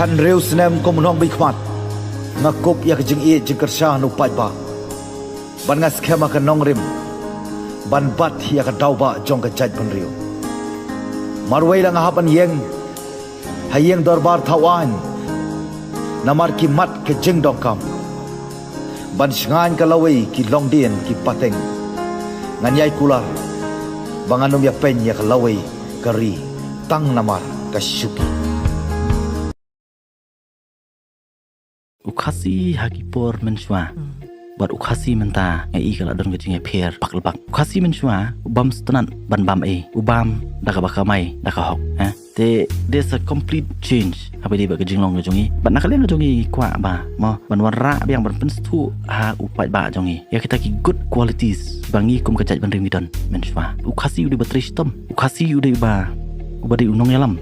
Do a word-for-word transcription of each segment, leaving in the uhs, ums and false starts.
Hynriew snem kum u nongmihkhmat, nga kup ïa ka jingïeit jingkyrshan u paidbah, bad nga skhem ha ka nongrim ban bat ïa ka daw ba jong ka jaitbynriew. Marwei la nga hap ban ïeng ha ïing dorbar thaw aiñ namar ki mat ka jingdonkam. Ban shngaiñ ka lawei ki longdien ki pateng, ngan ïai kular ba ngan ym ïa peiñ ïa ka lawei ka ri tang namar ka shuki. U Khasi ha ki por mynshuwa bad u Khasi mynta nga i ka la don ka jingïapher bak la bak. U Khasi mynshuwa u bam sngewtynnat ban bam ei, u bam da kaba kamai da ka hok, ha. Te there's a complete change ha ba dei bad ka jinglong ka jong i. Bad na ka liang ka jong i kwah ba mo ban wanrah biang ban pynsngewthuh ha u paidbah jong i ïa kita ki good qualities ba ngi kum ka jaitbynriew ngi don mynshuwa. U Khasi u dei ba trei shitom, u Khasi u dei ba, u ba dei u nongïalam.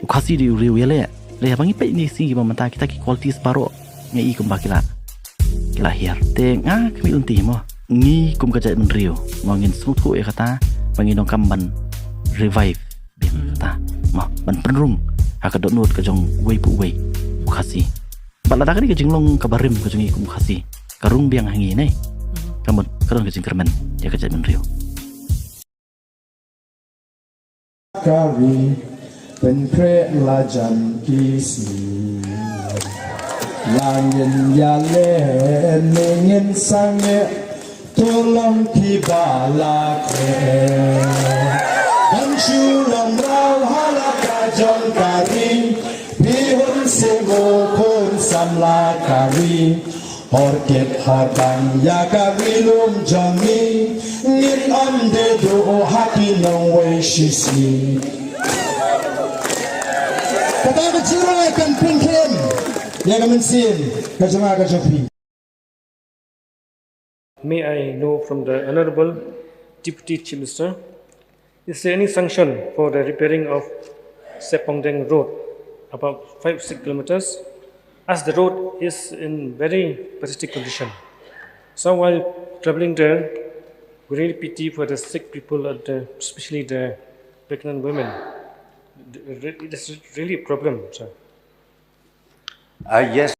U Khasi dei u riew ïaleh. Leh ba ngi peit ni sngi ba mynta kita ki qualities baroh nga i kumba ki la, ki la hiar. Te nga khmih lynti mo, ngi kum ka jaitbynriew mo ngin sngewthuh ïa kata ba ngi donkam ban revive biang kata mo, ban pynrung ha ka dohnud ka jong uwei pa uwei u Khasi. Bad lada ka dei ka jinglong kaba rim ka jong ngi kum u Khasi ka rung biang ha ngi ne, ka mut ka don ka jingkyrmen ïa ka jaitbynriew. Kari, pynkhreh la jan ki sngi. La ngin ïaleh ne ngin sangeh, to long kiba la khreh. Ban shu long raw ha la ka jong ka ri, phi hun sngewbha khun samla ka ri. Hor kit hor bang ïa ka ri lum jong ngi, ngin ym dei duh ha ki nongwei shisngi. Kata ka jingrwai kan pynkhim ïa ka mynsiem ka jong nga ka jong phi. May I know from the Honorable Deputy Chief Minister, is there any sanction for the repairing of Sepongdeng Road, about five six kilometers, as the road is in very pathetic condition? So while traveling there, we really pity for the sick people, and the, especially the pregnant women. It is really a problem, sir. Uh, yes.